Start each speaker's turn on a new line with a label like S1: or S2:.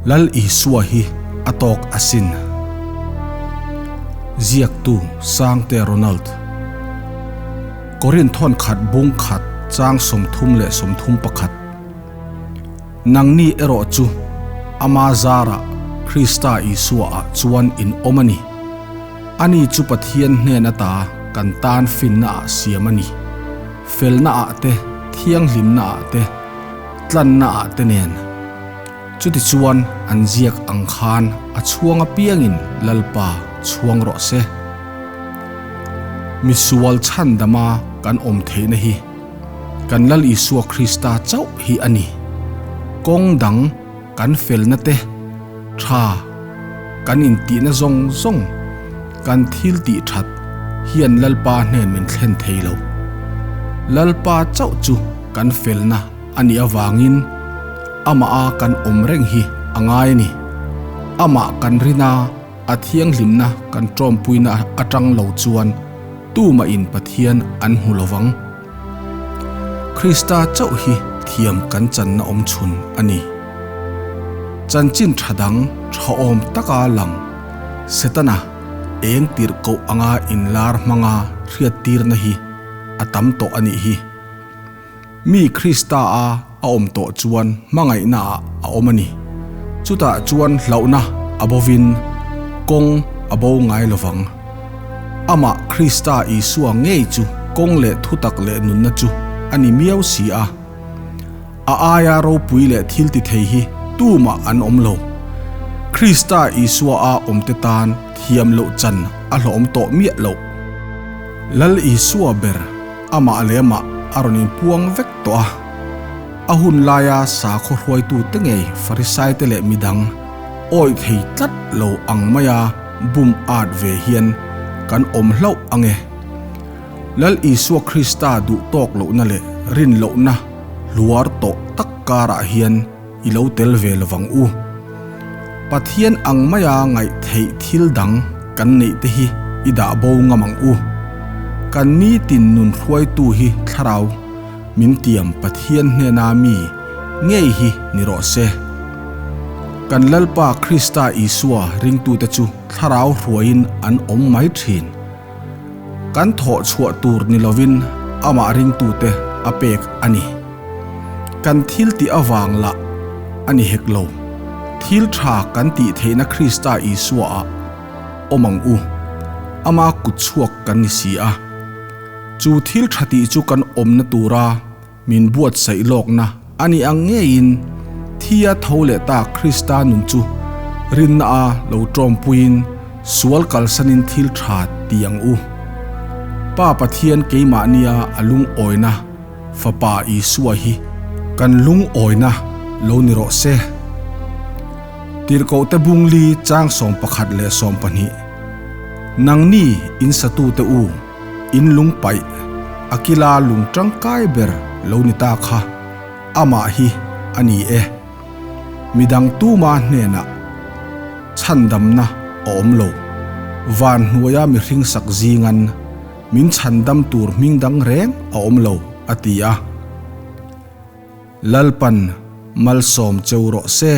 S1: Lal Isua hi a tawk asin. Ziaktu Sangte Ronald. Korinth thawnkhat bung khat chang 31. Nangni erawh chu Ama zarah Krista Isua-ah chuan in awm a ni. Ani chu Pathian hnen ata kan tan finna ah siam a ni. Felna ah te, thianghlimna ah te, tlanna ah te nen. Chutichuan an ziak ang khan a chhuang apiangin Lalpa chhuang rawh se. Misual chhandama kan awm theihna hi kan Lal Isua Krista chauh hi a ni. Kawng dang kan felna te, tha kan intihna zawng zawng, kan thil tih that hian Lalpa hnen min thlen thei lo. Lalpa chauh chu kan felna a nih avangin amah a kan awm reng hi a ngai a ni. Amah kan rin a, a thianghlimna kan tawmpuina atang lo chuan tumah in Pathian an hmu lo vang. Krista chauh hi thiam kan channa awm chhun a ni. Chanchin tha dang tha awm taka lang Setana eng tirh koh anga inlar hmanga hriattirna hi a tam tawh a nih hi. Mi Krista a a awm tawh chuan hmangaihna ah a awm a ni. Chutah chuan hlauhna a bovin kawng a bo ngai lovang. Amah Krista Isua ngei chu kawng leh thutak leh nunna chu a ni miau si a. A aia ropui leh thil ti thei hi tumah an awm lo. Krista Isua a awmte tan thiam loh chan a hlawm tawh miah loh. Lal Isua ber amah leh amah a rawn inpuang vek tawh a. A hun laia sakhaw hruaitute ngei Farisaite leh midang awih thei tlat lo ang maia bum at ve hian kan awm hlauh ang e. Lal Isua Krista duh tawk lohna leh rin lohna hluar tawh tak karah hian i lo tel ve lovang u. Pathian ang maia ngaih theih thil dang kan neih te hi i dah bo ngam ang u. Kan nitin nun hruaitu hi thlarau min tiam Pathian hnena mi ngei hi ni rawh se. Kan Lalpa Krista Isua ringtute chu thlarau hruaiin an awm mai thin. Kan thawh chhuah tur ni lovin amah ringtute a pek a ni. Kan thil tih avang lah a ni hek lo. Thil tha kan tih theihna Krista Isua ah awm ang u. Ama kut chhuak kan ni si a. Chu thil tha tih chu kan awmna tura min buatsaih lawkna a nih ang ngeiin thia tho leh ta Krista nun chu rinna a lo tawmpuiin sual kalsanin thil tha ti ang u. Pa Pathian keimahnia a lungawina Fapa Isua hi kan lungawina lo ni rawh se. Tirhkohte bungli chang 11 leh 12 Nangni in satute u! In lung paih, a kila lung tangkai ber lo ni ta kha amah hi a ni e. Midang tuma hnenah chhandamna a awm lo. Van hnuaia mihring sak zingan min chhandam tur hming dang reng a awm lo, a ti a. Lalpan malsawm cheu rawh se.